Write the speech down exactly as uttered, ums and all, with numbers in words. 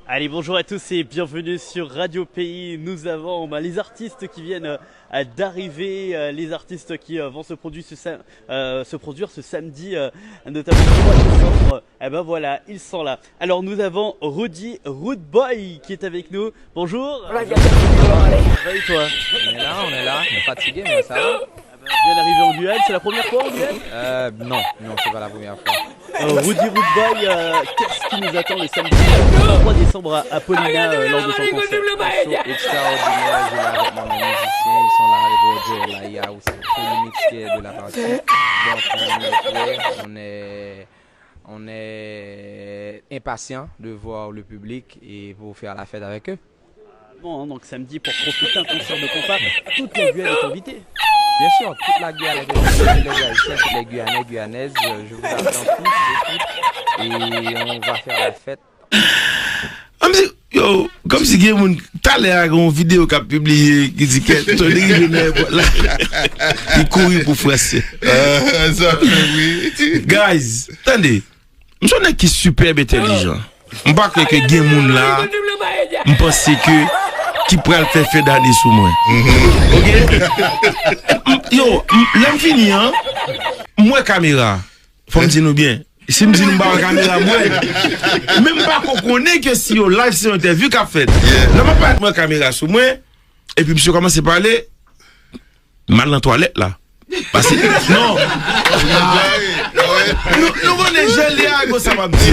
Allez, bonjour à tous et bienvenue sur Radio Pays. Nous avons, bah, les artistes qui viennent, euh, d'arriver, euh, les artistes qui, euh, vont se produire ce sam-, euh, se produire ce samedi, euh, notamment le trois décembre. Eh ben voilà, ils sont là. Alors nous avons Rudy Rude Boy qui est avec nous. Bonjour. Ça va et toi ? On est là, on est là. Fatigué, mais ça va. Bien arrivé en Guyane, c'est la première fois en Guyane ? Euh, non, non, c'est pas la première fois. Euh, Rudy Rude Boy, euh, qu'est-ce qui nous attend le samedi trois décembre à, à Paulina, euh, lors de son concert ? Un show extraordinaire, je l'ai avec mes musiciens, ils sont là avec Roger, Laya aussi, Phoenix qui est de la partie. Donc on est prêts, on est, on est impatients de voir le public et pour faire la fête avec eux. Bon, hein, donc samedi pour profiter un concert de compas, toute la Guyane est invitée. Bien sûr, toute la Guyane est invitée, tous les Haïtiens, tous les Guyanais, Guyanaises, euh, je vous attends tous et toutes. Et on va faire la fête. Kòmsi, yo, kòmsi gen moun, talè a gen yon videyo k ap pibliye ki di ke Tony rive nan èpòt la, li kouri pou franse. Ah, sa fè wi. Guys, tande. M se yon nèg ki sipè entèlijan. M pa kwè ke gen moun la, m panse ke, ki pral fè fen dane sou mwen. Ok? M- Yo, m- lè m fini an, m wè kamera. Fò m di nou byen. Si m di nou m pa wè kamera, m wè. Men m pa ko konnen ke si yo live, se yon entèvyou k ap fèt. Lè m ap parèt, m wè kamera sou mwen, epi misye kòmanse pale, m al nan twalèt la. Pase, non. Nou, nou konnen jan li a, gon sa m ap di.